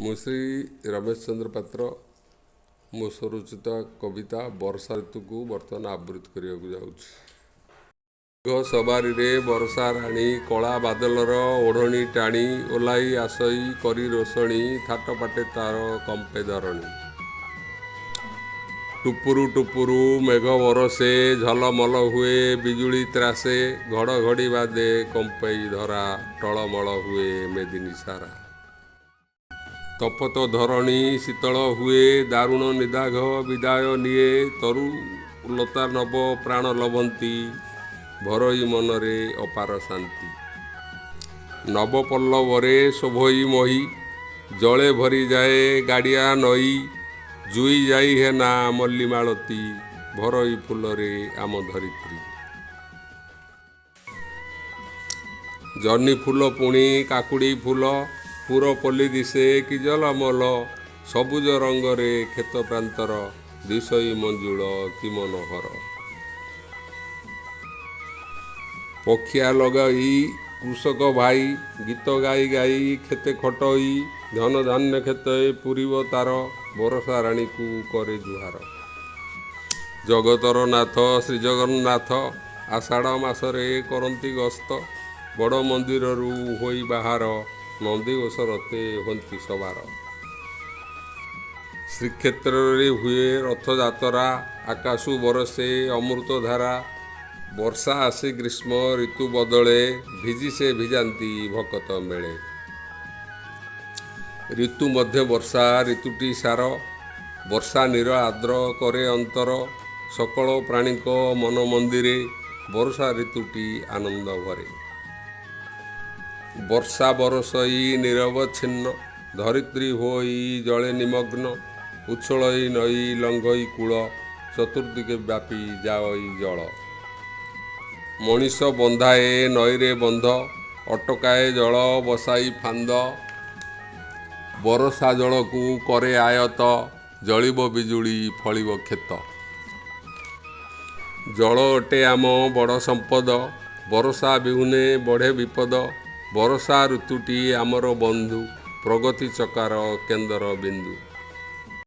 ମୁଁ ଶ୍ରୀ ରମେଶ ଚନ୍ଦ୍ର ପାତ୍ର ମୋ ସ୍ୱରଚିତ କବିତା ବର୍ଷା ଋତୁକୁ ବର୍ତ୍ତମାନ ଆବୃତ୍ତି କରିବାକୁ ଯାଉଛି। ମେଘ ସବାରିରେ ବର୍ଷା ରାଣୀ, କଳା ବାଦଲର ଓଢ଼ଣୀ ଟାଣି, ଓହ୍ଲାଇ ଆସଇ କରି ରୋଷଣୀ, ଥାଟ ପାଟେ ତାର କମ୍ପେ ଧରଣୀ। ଟୁପୁରୁ ଟୁପୁରୁ ମେଘ ବରଷେ, ଝଲମଲ ହୁଏ ବିଜୁଳି ତ୍ରାସେ, ଘଡ଼ଘଡ଼ି ବାଦେ କମ୍ପେଇ ଧରା, ଟଳମଳ ହୁଏ ମେଦିନୀ ସାରା। ତପତ ଧରଣୀ ଶୀତଳ ହୁଏ, ଦାରୁଣ ନିଦାଘ ବିଦାୟ ନିଏ, ତରୁ ଲତା ନବ ପ୍ରାଣ ଲଭନ୍ତି, ଭରଇ ମନରେ ଅପାର ଶାନ୍ତି। ନବପଲ୍ଲବରେ ଶୋଭଇ ମହୀ, ଜଳେ ଭରିଯାଏ ଗାଡ଼ିଆ ନଈ, ଜୁଇ ଯାଇ ହେନା ମଲ୍ଲି ମାଳତୀ, ଭରଇ ଫୁଲରେ ଆମ ଧରିତ୍ରୀ। ଜହ୍ନି ଫୁଲ ପୁଣି କାକୁଡ଼ି ଫୁଲ, ପୁରପଲ୍ଲୀ ଦିଶେ କି ଜଲମଲ, ସବୁଜ ରଙ୍ଗରେ କ୍ଷେତ ପ୍ରାନ୍ତର, ଦିଶଇ ମଞ୍ଜୁଳ କି ମନୋହର। ପଖିଆ ଲଗାଇ କୃଷକ ଭାଇ, ଗୀତ ଗାଇ ଗାଇ କ୍ଷେତେ ଖଟଇ, ଧନ ଧାନ୍ୟ କ୍ଷେତେ ପୂରିବ ତାର, ବରଷା ରାଣୀକୁ କରେ ଜୁହାର। ଜଗତର ନାଥ ଶ୍ରୀଜଗନ୍ନାଥ ଆଷାଢ଼ ମାସରେ କରନ୍ତି ଗସ୍ତ, ବଡ଼ ମନ୍ଦିରରୁ ହୋଇ ବାହାର, ନନ୍ଦିଘୋଷ ରଥେ ହୁଅନ୍ତି ସବାର। ଶ୍ରୀକ୍ଷେତ୍ରରେ ହୁଏ ରଥଯାତ୍ରା, ଆକାଶୁ ବରଷେ ଅମୃତଧାରା, ବର୍ଷା ଆସି ଗ୍ରୀଷ୍ମ ଋତୁ ବଦଳେ, ଭିଜି ସେ ଭିଜାନ୍ତି ଭକତ ମେଳେ। ଋତୁ ମଧ୍ୟେ ବର୍ଷା ଋତୁଟି ସାର, ବର୍ଷା ନୀର ଆର୍ଦ୍ର କରେ ଅନ୍ତର, ସକଳ ପ୍ରାଣୀଙ୍କ ମନ ମନ୍ଦିରେ ବର୍ଷା ଋତୁଟି ଆନନ୍ଦ ଭରେ। ବର୍ଷା ବରଷଇ ନିରବଚ୍ଛିନ୍ନ, ଧରିତ୍ରୀ ହୋଇ ଜଳେ ନିମଗ୍ନ, ଉଛୁଳଇ ନଈ ଲଙ୍ଘଇ କୂଳ, ଚତୁର୍ଦିଗେ ବ୍ୟାପି ଯାଅଇ ଜଳ। ମଣିଷ ବନ୍ଧାଏ ନଈରେ ବନ୍ଧ, ଅଟକାଏ ଜଳ ବସାଇ ଫାନ୍ଦ, ବରଷା ଜଳକୁ କରେ ଆୟତ୍ତ, ଜଳିବ ବିଜୁଳି ଫଳିବ କ୍ଷେତ। ଜଳ ଅଟେ ଆମ ବଡ଼ ସମ୍ପଦ, ବରଷା ବିହୁନେ ବଢ଼େ ବିପଦ, ବରଷା ଋତୁଟି ଆମର ବନ୍ଧୁ, ପ୍ରଗତି ଚକାର କେନ୍ଦ୍ର ବିନ୍ଦୁ।